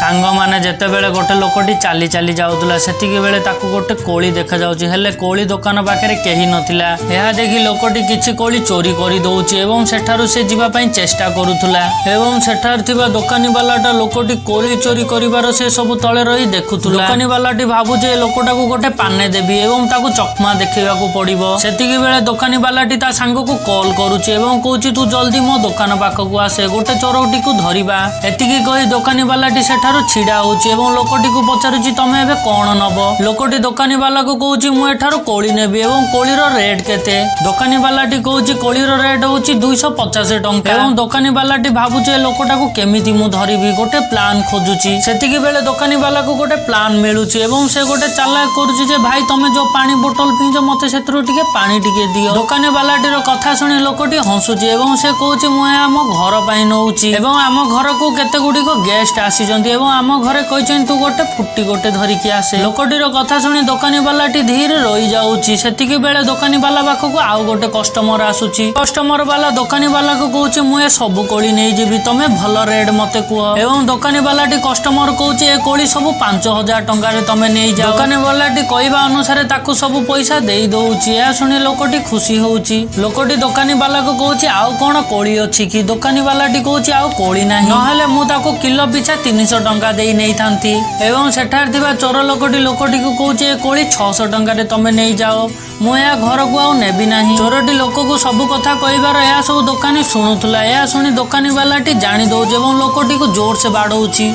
ସାଙ୍ଗମାନେ, ଯେତେବେଳେ ଗୋଟେ ଲୋକଟି ଚାଲି ଚାଲି ଯାଉଥିଲା, ସେତିକି ବେଳେ ତାକୁ ଗୋଟେ କୋଳି ଦେଖାଯାଉଛି। ହେଲେ କୋଳି ଦୋକାନ ପାଖରେ କେହି ନଥିଲା। ଏହା ଦେଖି ଲୋକଟି କିଛି କୋଳି ଚୋରି କରିଦଉଛି ଏବଂ ସେଠାରୁ ସେ ଯିବା ପାଇଁ ଚେଷ୍ଟା କରୁଥିଲା। ଏବଂ ସେଠାରେ ଥିବା ଦୋକାନୀ ବାଲାଟା ଲୋକଟି କୋଳି ଚୋରି କରିବାର ସେ ସବୁ ତଳେ ରହି ଦେଖୁଥିଲା। ଦୋକାନୀ ବାଲାଟି ଭାବୁଛି, ଏ ଲୋକଟାକୁ ଗୋଟେ ପାନେ ଦେବି ଏବଂ ତାକୁ ଚକମା ଦେଖେଇବାକୁ ପଡିବ। ସେତିକି ବେଳେ ଦୋକାନୀ ବାଲାଟି ତା ସାଙ୍ଗକୁ କଲ୍ କରୁଛି ଏବଂ କହୁଛି, "ତୁ ଜଲ୍ଦି ମୋ ଦୋକାନ ପାଖକୁ ଆସେ, ଗୋଟେ ଚୋରଟିକୁ ଧରିବା।" ଏତିକି କହି ଦୋକାନୀ ବାଲାଟି ସେଠାରୁ ଛିଡା ହଉଛି ଏବଂ ଲୋକଟିକୁ ପଚାରୁଛି, "ତମେ ଏବେ କଣ ନବ?" ଲୋକଟି ଦୋକାନୀ ବାଲାକୁ କହୁଛି, "ମୁଁ ଏଠାରୁ କୋଳି ନେବି ଏବଂ କୋଳିର ରେଟ୍ କେତେ?" ଦୋକାନୀ ବାଲାଟି କହୁଛି, "କୋଳିର ରେଟ୍ ହଉଛି 250 ଟଙ୍କା।" ଏବଂ ଦୋକାନୀ ବାଲାଟି ଭାବୁଛି, ଏ ଲୋକଟାକୁ କେମିତି ମୁଁ ଧରିବି, ଗୋଟେ ପ୍ଲାନ୍ ଖୋଜୁଛି। ସେତିକି ବେଳେ ଦୋକାନୀ ବାଲାକୁ ଗୋଟେ ପ୍ଲାନ୍ ମିଳୁଛି ଏବଂ ସେ ଗୋଟେ ଚାଲାକ କରୁଛି ଯେ, "ଭାଇ, ତମେ ଯୋଉ ପାଣି ବୋଟଲ ପିଇଛ, ମତେ ସେଥିରୁ ଟିକେ ପାଣି ଟିକେ ଦିଅ।" ଦୋକାନୀ ବାଲାଟିର କଥା ଶୁଣି ଲୋକଟି ହସୁଛି ଏବଂ ସେ କହୁଛି, "ମୁଁ ଏହା ଆମ ଘର ପାଇଁ ନଉଛି ଏବଂ ଆମ ଘରକୁ କେତେ ଗୁଡିକ ଗେଷ୍ଟ ଆସିଛନ୍ତି ଏବଂ ଆମ ଘରେ କହିଛନ୍ତି, ତୁ ଗୋଟେ ଫୁଟି ଗୋଟେ ଧରିକି ଆସେ।" ଲୋକଟିର କଥା ଶୁଣି ଦୋକାନୀ ବାଲାଟି ଧୀରେ ରହିଯାଉଛି। ସେତିକି ବେଳେ ଦୋକାନୀ ବାଲା ପାଖକୁ ଆଉ ଗୋଟେ କଷ୍ଟମର ଆସୁଛି। କଷ୍ଟମର ବାଲା ଦୋକାନୀ ବାଲାକୁ କହୁଛି, "ମୁଁ ଏ ସବୁ କୋଳି ନେଇଯିବି, ତମେ ଭଲ ରେଟ୍ ମତେ କୁହ।" ଏବଂ ଦୋକାନୀ ବାଲାଟି କଷ୍ଟମର କହୁଛି, "ଏ କୋଳି ସବୁ 5000 ଟଙ୍କାରେ ତମେ ନେଇଯାଅ।" ଦୋକାନୀ ବାଲାଟି କହିବା ଅନୁସାରେ ତାକୁ ସବୁ ପଇସା ଦେଇ ଦଉଛି। ଏହା ଶୁଣି ଲୋକଟି ଖୁସି ହଉଛି। ଲୋକଟି ଦୋକାନୀ ବାଲାକୁ କହୁଛି, "ଆଉ କଣ କୋଳି ଅଛି କି?" ଦୋକାନୀ ବାଲାଟି କହୁଛି, "ଆଉ କୋଳି ନାହିଁ, ନହେଲେ ମୁଁ ତାକୁ କିଲୋ ପିଛା 300 ଟଙ୍କା ଦେଇ ନେଇଥାନ୍ତି।" ଏବଂ ସେଠାରେ ଥିବା ଚୋର ଲୋକଟି ଲୋକଟିକୁ କହୁଛି, "ଏ କୋଳି 600 ଟଙ୍କାରେ ତମେ ନେଇଯାଅ, ମୁଁ ଏହା ଘରକୁ ଆଉ ନେବି ନାହିଁ।" ଚୋରଟି ଲୋକକୁ ସବୁ କଥା କହିବାର ଏହା ସବୁ ଦୋକାନୀ ଶୁଣୁଥିଲା। ଏହା ଶୁଣି ଦୋକାନୀ ବାଲାଟି ଜାଣି ଦଉଛି ଏବଂ ଲୋକଟିକୁ ଜୋରସେ ବାଡଉଛି।